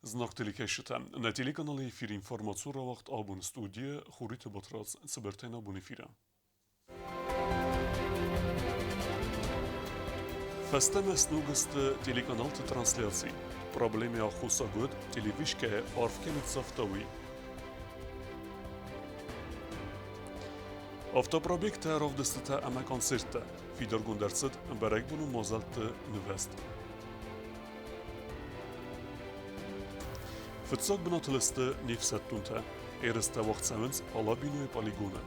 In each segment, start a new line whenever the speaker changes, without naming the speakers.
Знаг телекӕсджытӕ, нӕ телеканалы эфиры информацион рауагъд абон студийы Хуриты Батрадз цыбыртӕй нӕ абон эфиры. Фӕстӕмӕ сног сты телеканалты трансляци. Проблемӕ аххосаг уыд, телевишкӕйы арф кӕй ныццавта, уый. Автопробегтӕ, равдыстытӕ ӕмӕ концерттӕ фидаргонд ӕрцыд бӕрӕгбоны мадзӕлтты нывӕзт. Фыццаг бынатыл сты не фсӕддонтӕ. Ерыстӕ уагъд цӕуынц Алабинойы полигоны.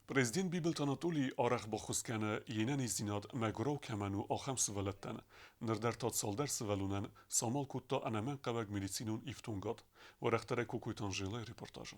Президент Бибылты Анатолий арӕх баххуыс кӕны йе нӕниздзинад мӕгуырау кӕмӕн у, ахӕм сывӕллӕттӕн. Ныр дӕр та цалдӕр сывӕллонӕн самал кодта ӕнӕмӕнгхъӕуӕг медицинон ифтонгад. Уӕрӕхдӕрӕй Кокойты Анжелӕйы репортажы.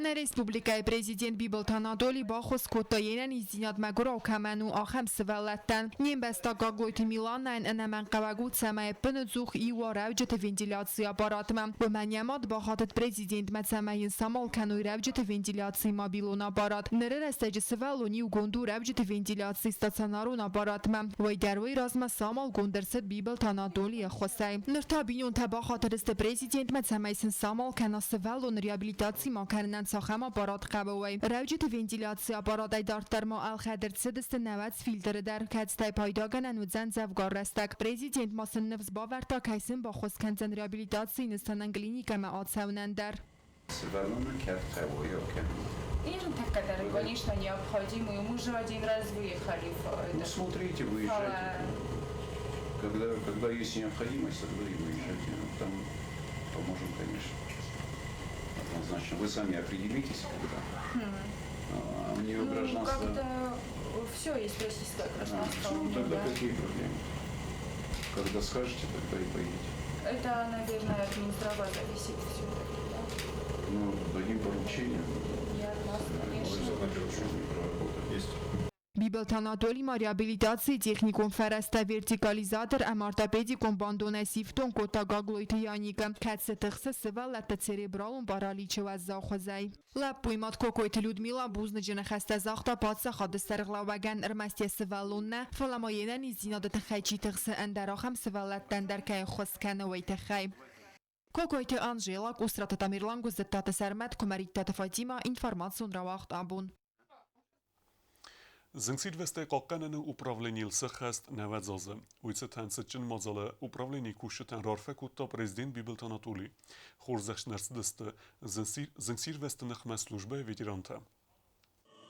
Нӕ республикӕйы президент Бибылты Анатоли баххуыс кодта йе нӕниздзинад мӕгуырау кӕмӕн у, ахӕм сывӕллӕттӕн. Не мбӕстаг Гаглойты Миланӕн ӕнӕмӕнгхъӕуӕг у, цӕмӕй ӕппыныдзух иуа рӕуджыты вентиляцийы аппаратмӕ. Уымӕн йӕ мад бахатыд президентмӕ, цӕмӕй йын самал кӕной рӕуджыты вентиляцийы мобилон аппарат. Ныры рӕстӕджы сывӕллон иугонд у рӕуджыты вентиляцийы стационарон аппаратмӕ. Уый дӕр уый размӕ самалгонд ӕрцыд Бибылты Анатолийы ӕххуысӕй. Ныр та бинонтӕ бахатыдысты президентмӕ, цӕмӕй сын самал кӕна сывӕллоны реабилитаци ма кӕнынӕн цахӕм аппарат хъӕуы, уый. Рӕуджыты вентиляцийы аппаратӕй дарддӕр ма ӕлхӕд ӕрцыдысты 90 фильтры дӕр, кӕцытӕй пайдагӕнӕн уыдзӕн дзӕвгар рӕстӕг. Президент ма сын ныфс бавӕрдта, кӕй сын баххуыс кӕндзӕн реабилитацийы нысанӕн клиникӕмӕ ацӕуынӕн дӕр.
Сывӕллоны кӕд хъӕуы кӕнын?
Ныртӕккӕ дӕр, конечно, необходимый. Мы же один раз выехали в
Ну, смотрите, выезжайте. Когда есть необходимость, тогда и выезжайте. Там поможем, конечно. Однозначно. Вы сами определитесь, когда. А у нее
Ну,
гражданство...
как-то все есть российское гражданство.
Ну,
у нее,
тогда
да.
какие проблемы? Когда скажете, тогда и поедете.
Это, наверное, от Минздрава зависит все-таки, да?
Ну, дадим поручение.
Не от нас, конечно.
Есть.
Бибылты Анатоли ма реабилитацийы техникон фӕрӕзтӕ вертикализатор ӕмӕ ортопедикон бандонӕй сифтонг кодта Гаглойты Яникы, кӕцы тыхсы сывӕллӕтты церебралон параличы уӕззау хуызӕй. Лӕппуйы мад Кокойты Людмила бузныджы ныхӕстӕ загъта паддзахады сӕргълӕууӕгӕн ӕрмӕст йӕ сывӕллон нӕ, фӕлӕ ма йе нӕниздзинады тыххӕй чи тыхсы, ӕндӕр ахӕм сывӕллӕттӕн дӕр кӕй ӕххуыс кӕны, уый тыххӕй. Кокойты Анжела, Къусраты Тамерлан, Гуыззыдтаты Сӕрмӕт, Куымӕридтаты Фатимӕ, информацион рауагъд абон.
Зынгсирвӕзтӕй хъахъхъӕныны управленийыл сӕххӕст 90 азы. Уый цытӕн цытджын мадзалы управленийы кусджытӕн раарфӕ кодта президент Бибылты Анатолий. Хорзӕхджын ӕрцыдысты зынгсирвӕзты ныхмӕ службӕйы ветерантӕ.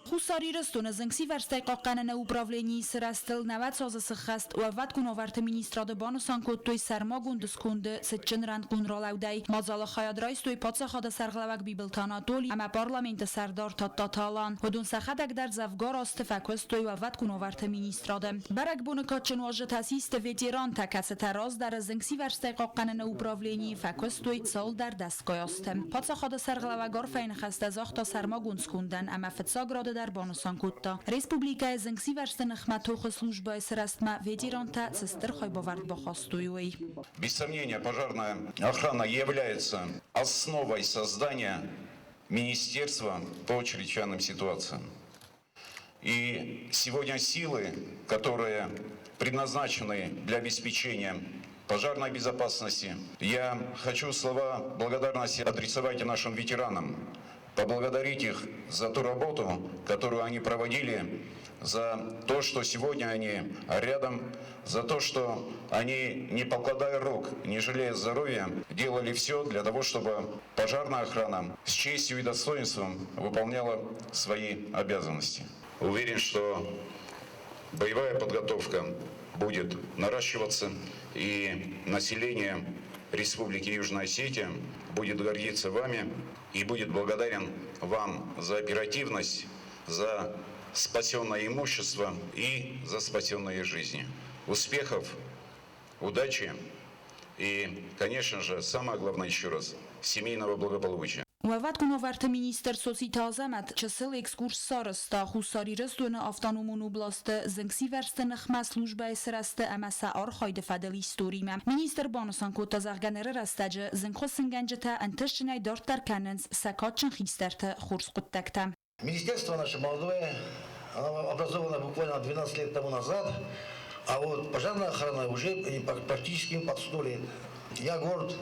Хуссар Ирыстоны зынгсивӕрзтӕй хъахъхъӕныны управленийы сырӕзтыл 90 азы сыххӕст Уӕлвӕткон уавӕрты министрады банысан кодтой сӕрмагонд сконды цытджын рӕнхъон ралӕудӕй. Мадзалы хайад райстой паддзахады сӕргълӕууӕг Бибылты Анатоли ӕмӕ парламенты сӕрдар Тадтаты Алан. Уыдон сӕхӕдӕг дӕр дзӕвгар азты фӕкуыстой Уӕлвӕткон уавӕрты министрады. Бӕрӕгбоны кадджын уазджытӕ систы ветерантӕ, кӕцытӕ раздӕры зынгсивӕрзтӕй хъахъхъӕныны управленийы фӕкуыстой цалдӕр дӕсгай азты. Паддзахады сӕргълӕууӕг арфӕйы ныхӕстӕ загъта сӕрмагонд скондӕн ӕмӕ фыццаг рады дӕр банысан кодта, республикӕйы зынгсивӕрзты ныхмӕ тохы службӕйы сырӕзтмӕ ветерантӕ цы стыр хайбавӕрд бахастой, уый.
Без сомнения, пожарная охрана является основой создания Министерства по чрезвычайным ситуациям. И сегодня силы, которые предназначены для обеспечения пожарной безопасности, я хочу слова благодарности адресовать нашим ветеранам, поблагодарить их за ту работу, которую они проводили, за то, что сегодня они рядом, за то, что они, не покладая рук, не жалея здоровья, делали все для того, чтобы пожарная охрана с честью и достоинством выполняла свои обязанности. Уверен, что боевая подготовка будет наращиваться, и население Республики Южная Осетия будет гордиться вами и будет благодарен вам за оперативность, за спасенное имущество и за спасенные жизни. Успехов, удачи и, конечно же, самое главное еще раз, семейного благополучия.
Уӕлвӕткон уавӕрты министр Цоциты Азӕмӕт чысыл экскурс сарӕзта Хуссар Ирыстоны автономон областы зынгсивӕрзты ныхмӕ службӕйы сырӕзты ӕмӕ сӕ архайды фӕдыл историмӕ. Министр банысан кодта, зӕгъгӕ, ныры рӕстӕджы зынгхуыссынгӕнджытӕ ӕнтыстджынӕй дарддӕр кӕнынц сӕ кадджын хистӕрты хорз хъуыддӕгтӕ.
Министерство наше молодое, оно образовано буквально 12 лет тому назад, а вот пожарная охрана уже практически под 100 лет. Я горд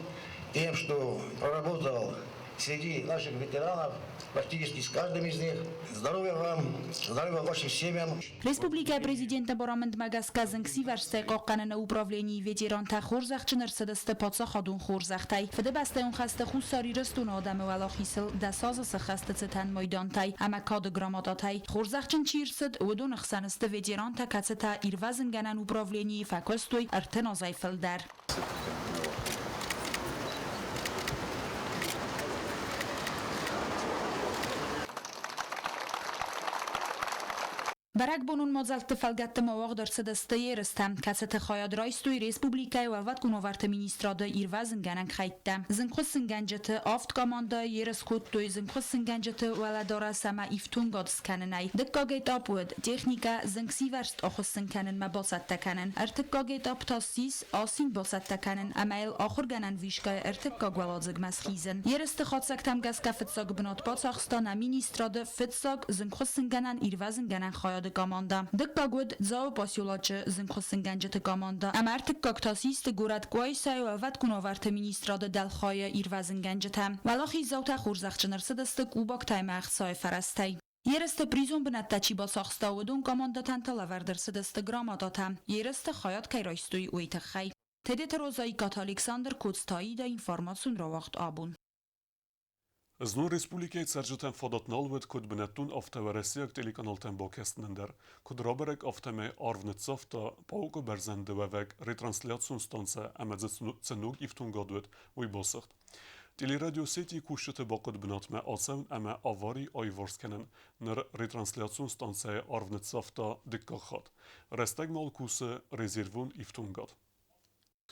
тем, что проработал среди наших ветеранов, практически с каждым из них. Здоровья вам, здоровья вашим семьям.
Республикӕйы Президенты барамындмӕ гӕсгӕ зынгсивӕрзтӕй хъахъхъӕныны управленийы ветерантӕ хорзӕхджын ӕрцыдысты паддзахадон хорзӕхтӕй. Фыдыбӕстӕйон хӕсты Хуссар Ирыстоны адӕмы уӕлахизыл 10 азы сыххӕсты цытӕн майдантӕй ӕмӕ кады грамотатӕй. Хорзӕхджын чи рцыд, уыдоны хсӕн сты ветерантӕ, кӕцытӕ ирвӕзынгӕнӕн управленийы фӕкуыстой 30 азӕй фылдӕр. Бӕрӕгбонон мадзӕлтты фӕлгӕтты ма уагъд ӕрцыдысты ерыстӕ, кӕцыты хайад райстой республикӕйы Уӕлвӕткон уавӕрты министрады ирвӕзынгӕнӕн хӕйттӕ. Зынгхуыссынгӕнджыты авд командӕйы ерыс кодтой зынгхуыссынгӕнджыты уӕлӕдарӕс ӕмӕ ифтонгад скӕнынӕй. Дыккаг этап уыд техникӕ зынгсивӕрзт ахуыссын кӕнынмӕ бацӕттӕ кӕнын. Ӕртыккаг этап та ссис асин бацӕттӕ кӕнын ӕмӕ йыл ахуыргӕнӕн вишкӕйы ӕртыккаг уӕладзыгмӕ схизын. Ерысты хатдзӕгтӕм гӕсгӕ фыццаг бынат бацахста нӕ министрады фыццаг зынгхуыссынгӕнӕн-ирвӕзынгӕнӕн хайады командӕ. Дыккаг уыд Дзауы поселочы зынгхуыссынгӕнджыты командӕ ӕмӕ ӕртыккаг та систы горӕт Къуайсайы уӕлвӕткон уавӕрты министрады дӕлхайы ирвӕзынгӕнджытӕ. Уӕлахиздзаутӕ хорзӕхджын ӕрцыдысты кубоктӕ ӕмӕ ӕхцайы фӕрӕзтӕй. Ерысты призон бынӕттӕ чи бацахста, уыдон командӕтӕн та лӕвӕрд ӕрцыдысты грамотатӕ, ерысты хайад кӕй райстой, уый тыххӕй. Тедеты Роза Икъаты Александр Коцтаида информацион рауагъд абон.
Знон республикӕйы цӕрджытӕн фадат нал уыд куыд бынӕттон, афтӕ уӕрӕсейаг телеканалты бакӕсынӕн дӕр. Куыд рабӕрӕг, афтӕмӕй арв ныццавта Паук-ы бӕрзӕнды уӕвӕг ретрансляцион станцӕ ӕмӕ дзы цы ног ифтонгад уыд, уый басыгъд. Телерадиосети кусджыты бахъуыд бынатмӕ ацӕуын ӕмӕ авари аиуварс кӕнын. Ныр ретрансляцион станцӕйы арв ныццавта дыккаг хатт. Рӕстӕгмӕ кусы резервон ифтонгад.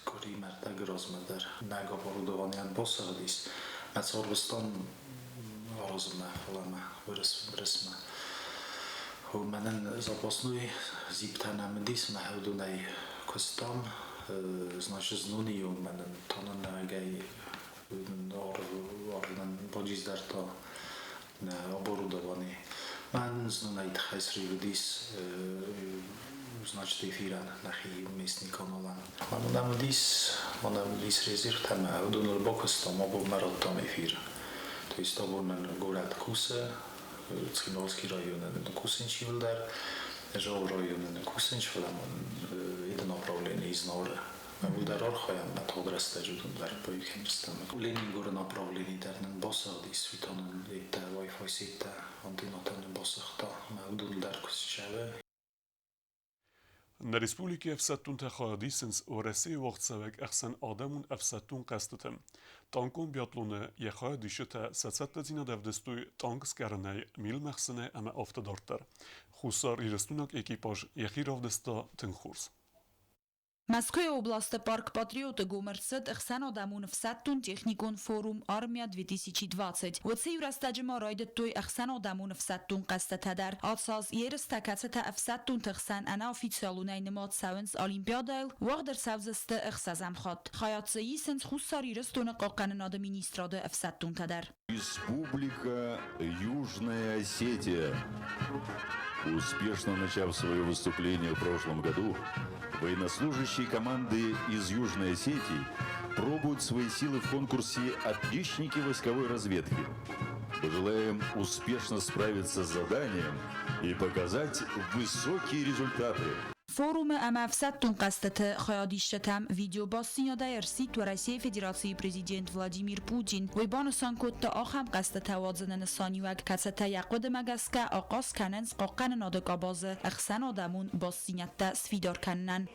Къуыримӕ размӕ дӕр нӕ оборудованийӕн басыгъдис. Мӕ царвыстон аразынмӕ, фӕлӕ мӕ уырысмӕ. Мӕнӕн запасной зиптӕ нӕ уыдис, мӕ уыдонӕй куыстам. Значит, зноны мӕнӕн тоннӕгӕй арвнӕн баджиздардта нӕ оборудовани. Мӕнӕн знонӕй тыххӕй срывыдис, значит, эфирӕн нӕхи местный каналӕн. Мӕнӕн уыдис резервтӕ ӕмӕ уыдоныл бакуыстам, абон ма радтам эфир. То есть абон нын горӕт кусы, Цхинвалский районы кусынч иуылдӕр, Жау районы кусынч, фӕлӕ мын это направление Изнауыры. Уылдӕр архайӕм, мӕ тагъд рӕстӕджы уыдон дӕр баиу кӕндзыстӕм. Ленингоры направлени дӕр нын басыгъдис, уый та нын еттӕ, Wi-Fi сеттӕ, антеннатӕ нын басыгъта, ӕмӕ уыдон дӕр куыст
Нӕ республикӕйы ӕфсӕддонтӕ хайад исынц Уӕрӕсейы уагъдцӕуӕг ӕхсӕнадӕмон ӕфсӕддон хъӕзтыты. Танкон биатлоны йӕ хайадисджытӕ сӕ цӕттӕдзинад ӕвдыстой танк скъӕрынӕй, милмӕхсынӕй ӕмӕ афтӕ дарддӕр. Хуссар Ирыстойнаг экипаж йӕхи равдыста тынг хорз.
Мӕскуыйы областы парк «Патриот»-ы гом ӕрцыд ӕхсӕнадӕмон ӕфсӕддон-техникон форум «Армия-2020». Уыцы иу рӕстӕджы ма райдыдтой ӕхсӕнадӕмон ӕфсӕддон хъӕзтытӕ дӕр. Ацы аз ерыстӕ, кӕцытӕ ӕфсӕддонты хсӕн ӕнӕофициалонӕй нымад цӕуынц Олимпиадӕйыл, уагъд ӕрцӕудзысты ӕхсӕзӕм хатт. Хайад дзы исынц Хуссар Ирыстоны хъахъхъӕнынады министрады ӕфсӕддонтӕ дӕр.
Республика Южная Осетия. Успешно начав свое выступление в прошлом году, военнослужащие команды из Южной Осетии пробуют свои силы в конкурсе «Отличники войсковой разведки». Пожелаем успешно справиться с заданием и показать высокие результаты.
Форумы ӕмӕ ӕфсӕддон хъӕзтыты хайадисджытӕм видеобастдзинадӕй ӕрсидт Уӕрӕсейы Федерацийы президент Владимир Путин. Уый банысан кодта ахӕм хъӕзтытӕ уадзыны нысаниуӕг, кӕцытӕ йӕ хъуыдымӕ гӕсгӕ ахъаз кӕнынц хъахъхъӕнынады къабазы ӕхсӕнадӕмон бастдзинӕдтӕ сфидар кӕнынӕн.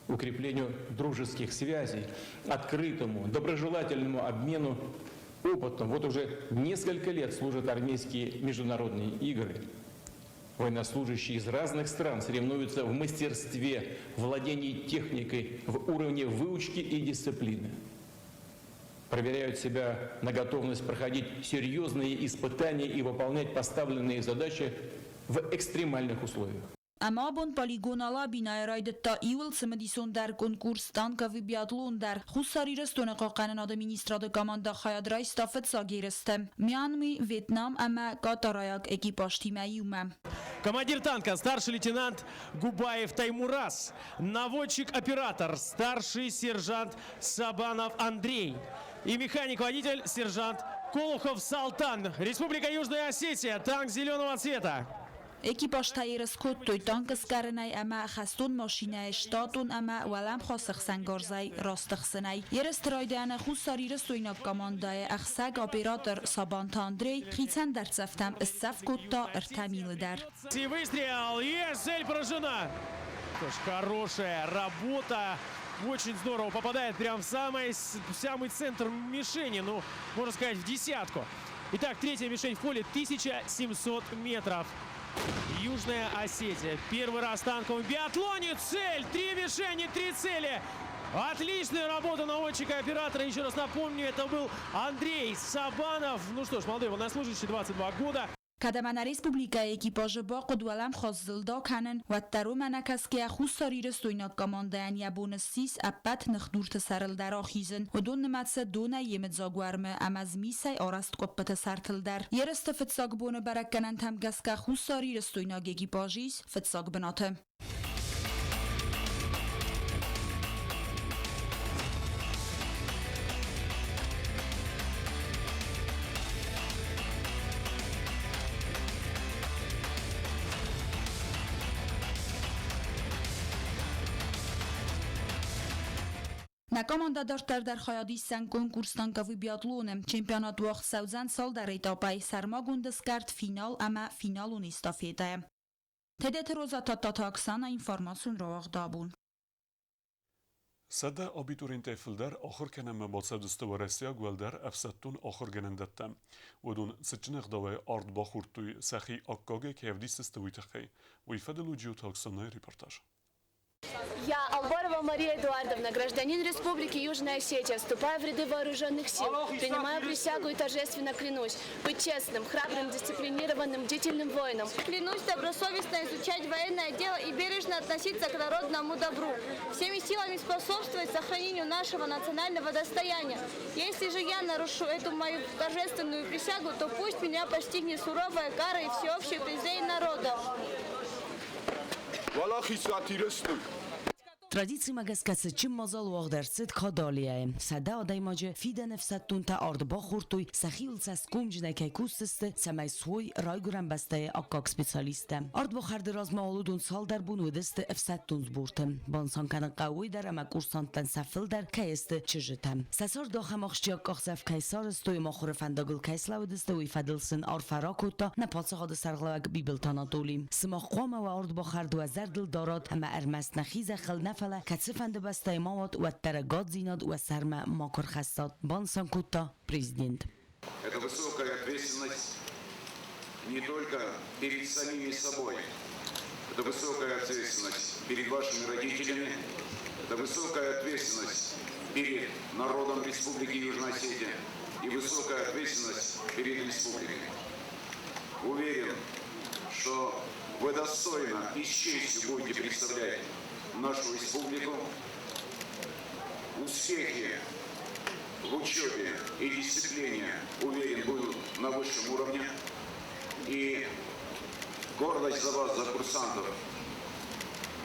Укреплению дружеских связей, открытому, доброжелательному обмену опытом. Вот уже несколько лет служат армейские международные игры. Военнослужащие из разных стран соревнуются в мастерстве, владении техникой, в уровне выучки и дисциплины. Проверяют себя на готовность проходить серьезные испытания и выполнять поставленные задачи в экстремальных условиях.
Ӕмӕ абон полигон Алабинайы райдыдта иууыл цымыдисондӕр конкурс Танковый биатлон дӕр. Хуссар Ирыстоны Хъахъхъӕнынады министрады командӕ хайад райста фыццаг ерысты Мьянмы, Вьетнам ӕмӕ катарайаг экипажтимӕ иумӕ.
Командир танка старший лейтенант Губаев Таймураз, наводчик-оператор старший сержант Сабанов Андрей и механик-водитель сержант Колухов Салтан. Республика Южная Осетия, танк зеленого цвета.
Экипажтӕ ерыс кодтой танкы скъӕрынӕй ӕмӕ хӕстон машинӕйы штатон ӕмӕ уӕлӕмхас ӕхсӕнгарзӕй раст ӕхсынӕй. Ерысты райдианы хуссарирыстойнаг командӕйы ӕхсӕг оператор Сабанты Андрей хицӕн дӕрддзӕфтӕм сцӕф кодта ӕртӕ милы дӕр.
Выстрел! Есть! Цель поражена! Хорошая работа. Очень здорово попадает прямо в самый центр мишени. Ну, можно сказать, в десятку. Итак, третья мишень в поле 1700 метров. Южная Осетия. Первый раз в танковом биатлоне. Цель! Три мишени, три цели. Отличная работа наводчика-оператора. Еще раз напомню, это был Андрей Сабанов. Ну что ж, молодой военнослужащий, 22 года.
Кӕд ӕмӕ нӕ республикӕйы экипажы бахъуыд уӕлӕмхас зылд акӕнын, уӕддӕр уымӕ нӕ кӕсгӕйӕ хуссарирыстойнаг командӕйӕн йӕ бон ссис ӕппӕт ныхдурты сӕрыл дӕр ахизын. Уыдон нымӕцы донӕй йемыдзаг уӕрмы ӕмӕ змисӕй арӕзт къуыппыты сӕртыл дӕр. Ерысты фыццаг боны бӕрӕггӕнӕнтӕм гӕсгӕ хуссарирыстойнаг экипаж ис фыццаг бынаты. Нӕ командӕ дарддӕр дӕр хайад исдзӕн конкурс Танковый биатлон-ы. Чемпионат уагъд цӕудзӕн цалдӕр этапӕй: сӕрмагонд скъӕрд, финал ӕмӕ финалон эстафетӕ. Тедеты Роза, Тадтаты Оксана, информацион рауагъд абон.
100 абитуриентӕй фылдӕр ахуыр кӕнынмӕ бацӕудзысты уӕрӕсейаг уӕлдӕр ӕфсӕддон ахуыргӕнӕндӕттӕм. Уыдон цытджын ӕгъдауӕй ард бахордтой, сӕхи аккагӕй кӕй ӕвдисдзысты, уый тыххӕй. Уый фӕдыл у Джиоты Оксанайы репортаж.
Я, Алборова Мария Эдуардовна, гражданин Республики Южная Осетия, вступая в ряды вооруженных сил, принимаю присягу и торжественно клянусь быть честным, храбрым, дисциплинированным, бдительным воином.
Клянусь добросовестно изучать военное дело и бережно относиться к народному добру. Всеми силами способствовать сохранению нашего национального достояния. Если же я нарушу эту мою торжественную присягу, то пусть меня постигнет суровая кара и всеобщее презрение народа.
Традицимӕ гӕсгӕ цытджын мадзал уагъд ӕрцыд Кадалияйы. 100 адӕймаджы фидӕны ӕфсӕддонтӕ ард бахордтой, сӕхиуыл цӕсгомджынӕй кӕй кусдзысты, цӕмӕй суой райгуырӕн бӕстӕйы аккаг специалисттӕ. Ардбахӕрды размӕ уыдон цалдӕр бон уыдысты ӕфсӕддон сборты. Банысан кӕнын хъӕуы уый дӕр, ӕмӕ курсанттӕн сӕ фылдӕр кӕй сты чызджытӕ. Сӕ царды ахӕм ахсджиаг къахдзӕф кӕй сарӕзтой ӕмӕ ахуыры фӕндагыл кӕй слӕууыдысты, уый фӕдыл сын арфӕ ракодта нӕ паддзахады сӕргълӕууӕг Бибылты Анатоли. Сымах хъуамӕ уӕ ардбахӕрд уӕ зӕрдыл дарат ӕмӕ ӕрмӕст нӕхи зӕххыл нӕ, фӕлӕ кӕцыфӕнды бӕстӕйы ма уат, уӕддӕр ӕгаддзинад уӕ сӕрмӕ макуы рхӕссат, банысан кодта президент.
Это высокая ответственность не только перед самими собой, это высокая ответственность перед вашими родителями, это высокая ответственность перед народом Республики Южная Осетия и высокая ответственность перед республикой. Уверен, что вы достойно и с честью будете представлять нашу республику. Успехи в учебе и дисциплине, уверен, будут на высшем уровне. И гордость за вас, за курсантов,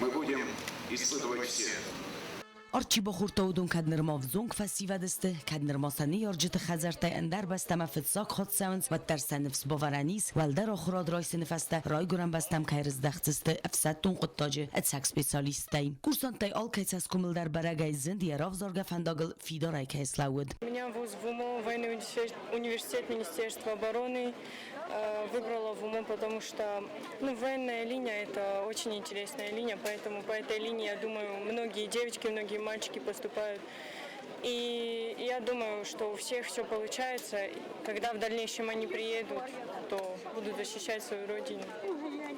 мы будем испытывать все.
Ард чи бахордта, уыдон кӕд нырма взонг фӕсивӕд сты, кӕд нырма сӕ ныййарджыты хӕдзӕрттӕй ӕндӕр бӕстӕмӕ фыццаг хатт цӕуынц, уӕддӕр сӕ ныфс бавӕрӕн ис, уӕлдӕр ахуырад райсыны фӕстӕ райгуырӕн бӕстӕм кӕй рыздӕхдзысты ӕфсӕддон хъуыддаджы ӕцӕг специалисттӕй. Курсанттӕй алкӕй цӕсгомыл дӕр бӕрӕгӕй зынд йӕ равзаргӕ фӕндагыл фидарӕй кӕй слӕууыд.
Меня вуз ВУМО, военный университет Министерства обороны, выбрала ВУМО, потому что, ну, военная линия – это очень интересная линия, поэтому по этой линии, я думаю, многие девочки, многие мальчики поступают. И я думаю, что у всех все получается. Когда в дальнейшем они приедут, то будут защищать свою родину.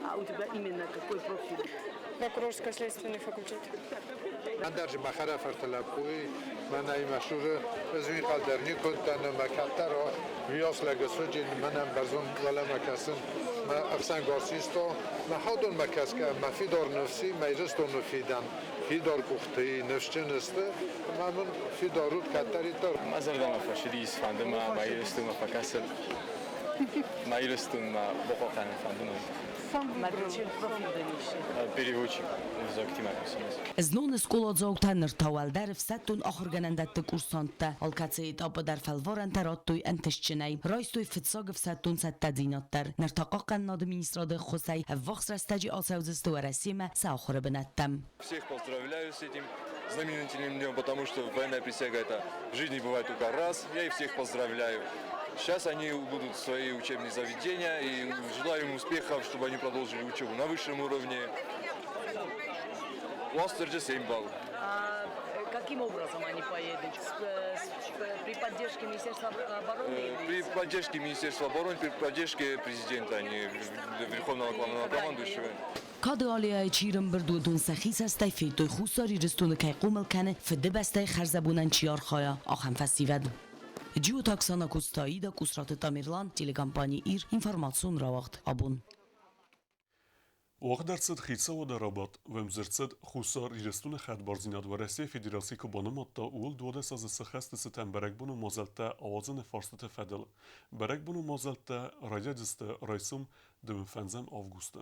А у тебя именно какой профиль?
Прокурорско-следственный факультет.
Ӕндӕр мӕ хӕрӕфырты лӕппуйы мӕнӕй мӕ цуры ӕз уый хъал дӕр никуы уыдтӕн ӕмӕ кӕддӕр уыйас лӕг суджы мӕнӕн бӕрзонд уӕлӕмӕ кӕсын мӕ ӕфсӕнгарз систа. Мӕ хӕдонмӕ кӕсгӕ мӕ фидар ныфси, мӕ Ирыстоны фидӕн фидар къухты ныфсджын сты ӕмӕ мын фидар уыд кӕддӕриддӕр.
Мӕ зӕрдӕмӕ фӕцыдис, фӕнды мӕ мӕ Ирыстонмӕ фӕкӕсын. Мӕ Ирыстонмӕ бахъахъхъӕнын фӕнды мӕ. Переводчик ӕвзӕгтимӕ кусынц.
Зноны скъоладзаутӕ ныр та уӕлдӕр ӕфсӕддон ахуыргӕнӕндӕтты курсанттӕ алкӕцы этапы дӕр фӕлварӕнтӕ радтой ӕнтыстджынӕй, райстой фыццаг ӕфсӕддон цӕттӕдзинад дӕр. Ныр та Хъахъхъӕнынады министрады ӕххуысӕй ӕввахс рӕстӕджы ацӕудзысты Уӕрӕсемӕ сӕ ахуыры бынӕттӕм.
Всех поздравляю с этим знаменательным днем, потому что военная присяга это в жизни бывает только раз. Я их всех поздравляю. Сейчас они будут в свои учебные заведения и желаю им успехов, чтобы они продолжили учебу на высшем уровне. У вас 7 баллов.
А каким образом они поедут? При поддержке Министерства обороны?
При поддержке Министерства обороны, при поддержке президента, а не Верховного главнокомандующего.
Кады аллеяйы чи рымбырд, уыдон сӕхи цӕстӕй федтой Хуссар Ирыстоны кӕй хъомыл кӕны, Фыдыбӕстӕйы хӕрзӕбонӕн чи архайа, ахӕм фӕсивӕд. Джиоты Оксана Костаида, Къусраты Тамерлан, телекомпани «Ир», информацион рауагъд «Абон».
Уагъд ӕрцыд хицауады рабадт, уӕм дзырд Хуссар Ирыстоны хӕдбардзинад Уӕрӕсейы Федераци куы банымадта, ууыл 12 азы сыхӕсты цытӕн бӕрӕгбоны мадзӕлттӕ ауадзыны фарстыты фӕдыл. Бӕрӕгбоны мадзӕлттӕ райдайдзысты райсом 25 августы.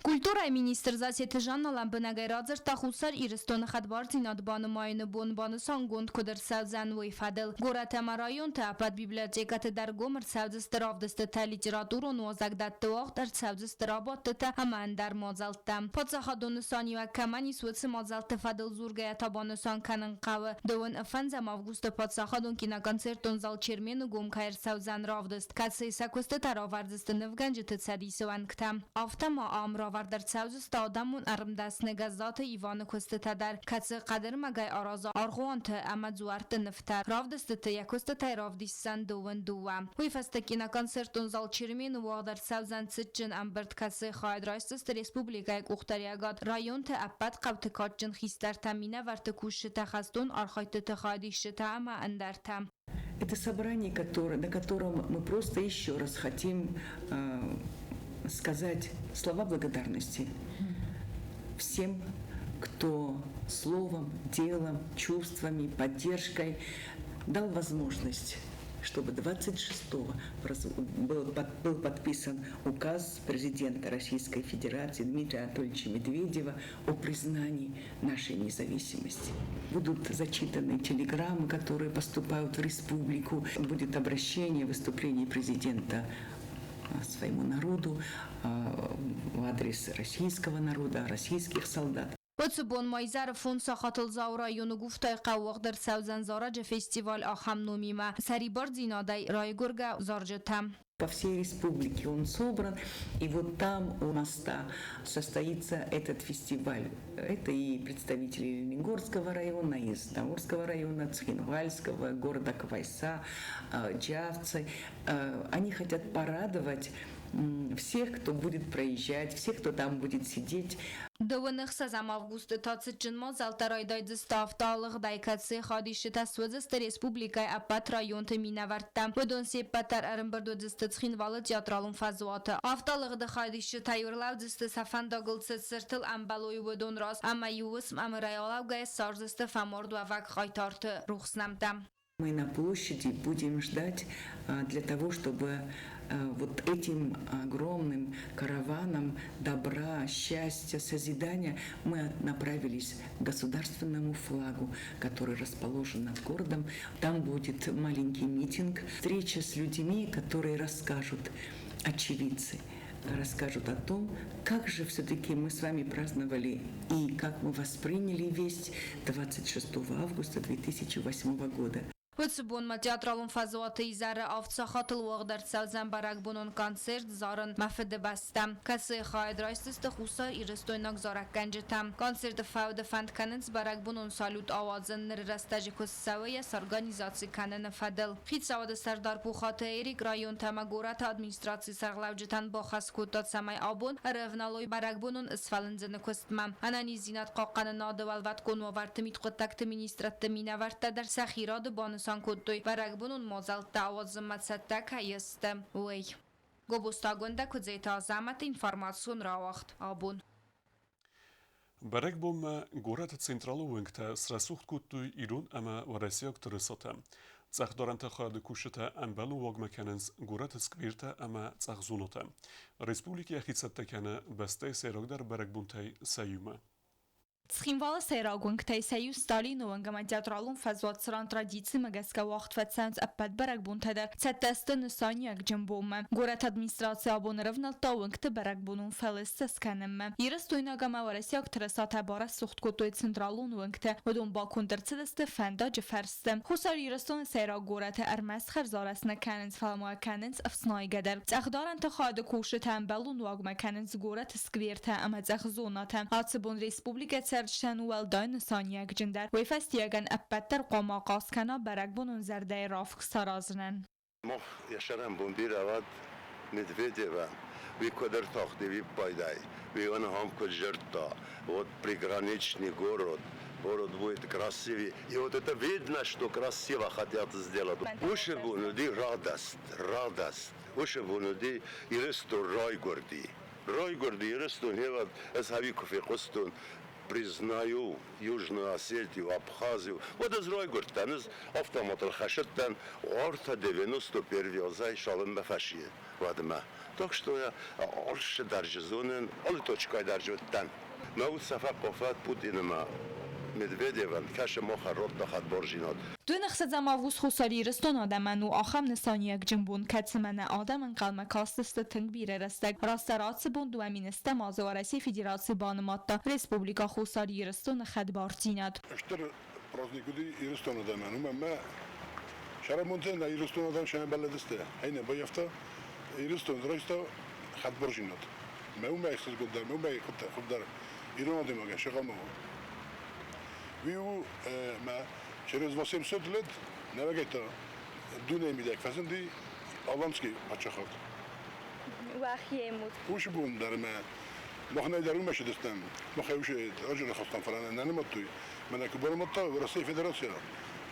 Культурӕйы министр Зассеты Жанна лӕмбынӕгӕй радзырдта Хуссар Ирыстоны хӕдбардзинад банымайыны бон банысангонд куыд ӕрцӕудзӕн, уый фӕдыл. Горӕт ӕмӕ районты ӕппӕт библиотекӕты дӕр гом ӕрцӕудзысты равдыстытӕ, литературон уазӕгдӕтты уагъд ӕрцӕудзысты рабадтытӕ ӕмӕ ӕндӕр мадзӕлттӕ. Паддзахадон нысаниуӕг кӕмӕн ис, уыцы мадзӕлтты фӕдыл дзургӕйӕ та банысан кӕнын хъӕуы, дыууын фӕндзӕм августы паддзахадон киноконцертон зал Чермен-ы гом кӕй ӕрцӕудзӕн равдыст, кӕцыйы сӕ куыстытӕ равӕрдзысты нывгӕнджыты цӕдисы уӕнгтӕ. Афтӕ ма ам равӕрд ӕрцӕудзысты адӕмон ӕрмдӕсны Гӕззаты Иваны куыстытӕ дӕр, кӕцы хъӕдырмӕгӕй аразы аргъуанты ӕмӕ дзуӕртты нывтӕ. Равдыстыты йӕ куыстытӕй равдисдзӕн дыууын дыууӕ. Уый фӕстӕ киноконцертон зал Чермен-ы уагъд ӕрцӕудзӕн цытджын ӕмбырд, кӕцыйы хайад райсдзысты республикӕйы къухдариӕгад, районты ӕппӕт хъӕуты кадджын хистӕртӕ, минӕвӕртты кусджытӕ, хӕстон архайдтыты хайадисджытӕ ӕмӕ ӕндӕртӕ.
Это собрание, которое, на котором мы просто еще раз хотим сказать слова благодарности всем, кто словом, делом, чувствами, поддержкой дал возможность, чтобы 26-го был подписан указ президента Российской Федерации Дмитрия Анатольевича Медведева о признании нашей независимости. Будут зачитаны телеграммы, которые поступают в республику, будет обращение, выступление президента своему народу, в адрес российского народа, российских солдат.
Уыцы бон ма изӕры фондз сахатыл Дзауы районы Гуфтайы хъӕуы уагъд ӕрцӕудзӕн зарӕджы фестиваль ахӕм номимӕ «Сӕрибардзинадӕй райгуыргӕ зарджытӕ».
По всей республике он собран, и вот там у моста состоится этот фестиваль. Это и представители Ленингорского района, и Знаурского района, Цхинвальского, города Квайса, Джавцы. Они хотят порадовать всех, кто будет проезжать, всех, кто там будет сидеть.
Дыууын ӕхсӕзӕм августы та цытджын мадзӕлттӕ райдайдзысты автоалыгъдӕй, кӕцыйы хайадисджытӕ суыдзысты республикӕйы ӕппӕт районты минӕвӕрттӕ. Уыдон се ппӕт дӕр ӕрӕмбырд уыдзысты Цхинвалы театралон фӕзуаты. Автоалыгъды хайадисджытӕ-иу ӕрлӕудзысты сӕ фӕндагыл цы цыртыл ӕмбӕлой, уыдон раз ӕмӕ иу уысм ӕмырӕй алӕугӕйӕ ссардзысты фӕмардуӕвӕг хъайтарты рухс нӕмттӕ.
Мы на площади будем ждать для того, чтобы вот этим огромным караваном добра, счастья, созидания мы направились к государственному флагу, который расположен над городом. Там будет маленький митинг, встреча с людьми, которые расскажут, очевидцы, расскажут о том, как же все-таки мы с вами праздновали и как мы восприняли весть 26 августа 2008 года.
Уыцы бон ма театралон фӕзуаты изӕры авд сахатыл уагъд ӕрцӕудзӕн бӕрӕгбонон концерт «Зарын мӕ фыдыбӕстӕ», кӕцыйы хайад райсдзысты хуссар-ирыстойнаг зарӕггӕнджытӕ. Концерты фӕуды фӕнд кӕнынц бӕрӕгбонон салют ауадзын ныры рӕстӕджы куыст цӕуы йӕ сорганизаци кӕныны фӕдыл. Хицауады сӕрдар Пухаты Эрик районтӕ ӕмӕ горӕты администрацийы сӕргълӕуджытӕн бахӕс кодта, цӕмӕй абон ӕрӕвналой бӕрӕгбонон сфӕлындзыны куыстмӕ. Ӕнӕниздзинад хъахъхъӕнынады уӕлвӕткон уавӕрты мидхъуыддӕгты министрадты минӕвӕрттӕ дӕр сӕхи рады банысан кодтой, бӕрӕгбонон мадзӕлттӕ ауадзынмӕ цӕттӕ кӕй сты, уый. Гобозтагондӕ Куыдзеты Азӕмӕты информацион рауагъд абон.
Бӕрӕгбонмӕ горӕты централон уынгтӕ срӕсугъд кодтой ирон ӕмӕ уӕрӕсейаг тырысатӕ. Цъӕхдарӕнты хайады кусджытӕ ӕмбӕлон уагмӕ кӕнынц горӕты сквертӕ ӕмӕ цъӕх зонӕтӕ. Республикӕ йӕхи цӕттӕ кӕны бӕстӕйы сӕйрагдӕр бӕрӕгбонтӕй сӕ иумӕ.
Цхинвалы сӕйраг уынгтӕй сӕ иу Сталины уынг ӕмӕ театралон фӕзуат, цыран традицимӕ гӕсгӕ уагъд фӕцӕуынц ӕппӕт бӕрӕгбонтӕ дӕр, цӕттӕ сты нысаниуӕгджын бонмӕ. Горӕты администраци абон ӕрӕвнӕлдта уынгты бӕрӕгбонон фӕлыстӕ скӕнынмӕ. Ирыстойнаг ӕмӕ уӕрӕсейаг тырысатӕ барӕсугъд кодтой централон уынгтӕ, уыдон баконд ӕрцыдысты фӕндаджы фӕрсты. Хуссар Ирыстоны сӕйраг горӕты ӕрмӕст хӕрзарӕзт нӕ кӕнынц, фӕлӕ ма кӕнынц ӕфснайгӕ дӕр. Цъӕхдарӕнты хайады кусджытӕ ӕмбӕлон уагмӕ кӕнынц горӕты сквертӕ ӕмӕ цъӕх зонӕтӕ. Ацы бон республикӕ цӕрджытӕн уӕлдай нысаниуӕгджындӕр. Уый фӕстиуӕгӕн ӕппӕт дӕр хъуамӕ ахъаз кӕна бӕрӕгбонон зӕрдӕйы равг саразынӕн.
Мах йӕ бирӕ Медведева, уый куыд ӕртахти виппайдӕй, уый ӕнахъом куыд зӕрдта, вот приграничный город, город будет красивый. И вот это видно, что красиво хотят сделать. Уыцы бон уыди радость, радость. Уыцы бон уыди Ирыстон райгуырди. Райгуырди Ирыстон, гъе ӕз ӕви куы фехъуыстон, признаю Южную Осетию, Абхазию. Вот ӕз райгуырдтӕн, ӕз автоматыл хӕсыдтӕн ӕртӕ 91 азӕй цалынмӕ фӕси уӕдмӕ. Так что я алцы дӕр зонын, алы точкӕй дӕр зыдтӕн. Мӕ уд сӕ фӕкъофат Путинымӕ Медведевӕн, кӕсы махӕн радта хӕдбардзинад.
26 август Хуссар Ирыстоны адӕмӕн у ахӕм нысаниуӕгджын бон, кӕцымӕ нӕ адӕм ӕнхъӕлмӕ кастысты тынг бирӕ рӕстӕг. Растдӕр ацы бон 2007 азы Уӕрӕсейы Федераци банымадта Республикӕ Хуссар Ирыстоны хӕдбардзинад.
Стыр праздник уыди Ирыстоны адӕмӕн, уымӕн ӕмӕ сӕраппондӕн нӕ Ирыстоны адӕм сӕмбӕлыдысты. Ӕнӕ баййӕфта Ирыстон райста хӕдбардзинад. Мӕ уымӕй ӕхсызгондӕр, мӕ уымӕй хуыздӕр ирон адӕймагӕн сӕгъӕмӕ у. Уый у мӕ через 800 лет нӕуӕгӕй та дунейы мидӕг фӕзынди Аланский паддзахад.
Уӕхи
Уыцы бон дӕр мӕ мах нӕ дӕр уымӕ сыдыстӕм. Мах ӕй уыцы раджы рахастам, фӕлӕ нӕ нӕ нымадтой. Мӕнӕ куы банымадта Уӕрӕсейы Федерацийӕ,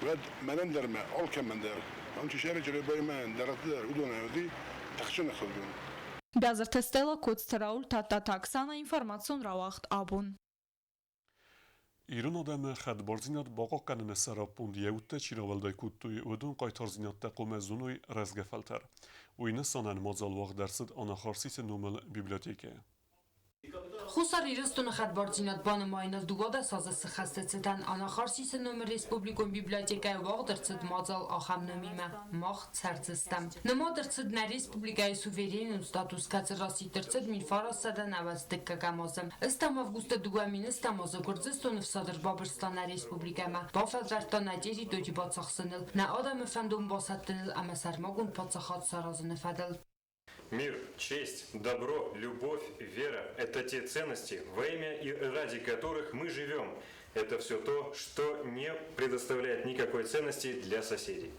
уӕд мӕнӕн дӕр мӕ алкӕмӕн дӕр, ам чи сӕры Чъребайы ӕндӕр дӕр, уыдонӕн уыди тыхджын ӕхсызгон.
Бязырты Стелла, Коцты Рауль, Тадтаты Оксана, информацион рауагъд абон.
Ирон адӕмы хӕдбардзинад бахъахъхъӕныны сӕраппонд йӕ удтӕ чи рауӕлдай кодтой, уыдон хъайтардзинӕдтӕ хъуамӕ зоной рӕзгӕ фӕлтӕр. Уый нысанӕн мадзал уагъд ӕрцыд Анахарсисы номыл библиотекӕйы.
Хуссар Ирыстоны хӕдбардзинад банымайыныл 12 азы сыхӕсты цытӕн Анахарсисы номыр республикон библиотекӕйы уагъд ӕрцыд мадзал ахӕм номимӕ «Мах цӕрдзыстӕм». Нымад ӕрцыд нӕ республикӕйы суверенон статус, кӕцы расидт ӕрцыд 1992 азы. Ӕстӕм августы 2000 азы Гуырдзыстоны фсад ӕрбабырста нӕ республикӕмӕ, бафӕлвӕрдта нӕ территори бацахсыныл, нӕ адӕмы фӕндон басӕттыныл ӕмӕ сӕрмагонд паддзахад саразыны фӕдыл.
Мир, честь, добро, любовь, вера – это те ценности, во имя и ради которых мы живем. Это все то, что не предоставляет никакой ценности для соседей,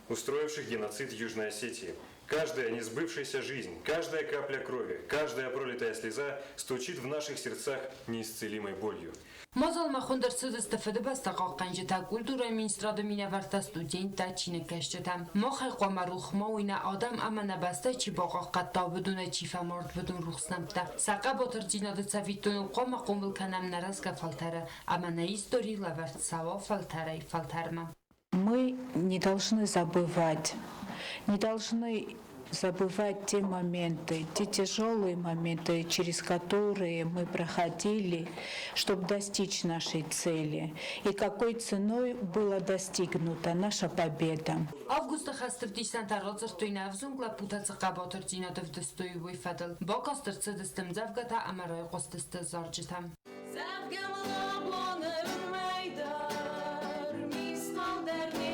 устроивших геноцид Южной Осетии. Каждая несбывшаяся жизнь, каждая капля крови, каждая пролитая слеза стучит в наших сердцах неисцелимой болью.
Мадзалмӕ хуынд ӕрцыдысты Фыдыбӕстӕ хъахъхъӕнджытӕ, культурӕйы министрады минӕвӕрттӕ, студенттӕ, чиныгкӕсджытӕ. Махӕй хъуамӕ рох ма уой нӕ адӕм ӕмӕ нӕ бӕстӕ чи бахъахъхъӕдта, уыдонӕй чи фӕмард, уыдон рухс нӕмттӕ. Сӕ хъӕбатырдзинады цӕвиттоныл хъуамӕ хъомыл кӕнӕм нӕ рӕзгӕ фӕлтӕры ӕмӕ нӕ истори лӕвӕрд цӕуа фӕлтӕрӕй фӕлтӕрмӕ.
Мы не должны забывать, не должны забывать те моменты, те тяжелые моменты, через которые мы проходили, чтобы достичь нашей цели, и какой ценой была достигнута наша победа.
Августы хӕсты ӕвдисӕнтӕ радзырдтой нӕ ӕвзонг лӕппутӕ цы хъӕбатырдзинад ӕвдыстой, уый фӕдыл. Бакаст ӕрцыдысты ӕмдзӕвгӕтӕ ӕмӕ райхъуыстысты зарджытӕ.
Зӕгъгӕ мыл абон ӕрмӕйдӕр, мисхал дӕр не.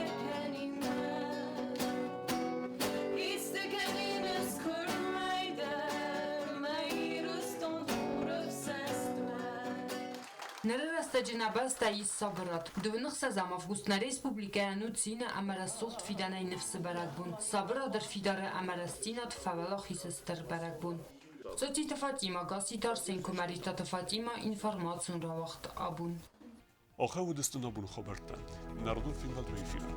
рӕстӕджы нӕ бӕстӕйы ис сабырад. 26 август нӕ республикӕйӕн у цины ӕмӕ рӕсугъд фидӕнӕй ныфсы бӕрӕгбон. Сабырад ӕрфидары ӕмӕ рӕстдзинад фӕуӕлахиз стыр бӕрӕгбон. Цоциты Фатимӕ, Гасситы Арсен, Куымӕридтаты Фатимӕ, информацион рауагъд Абон.
Ахӕ уыдысты нӕ боны хабӕрттӕ. Народон фембӕлдмӕ эфиры.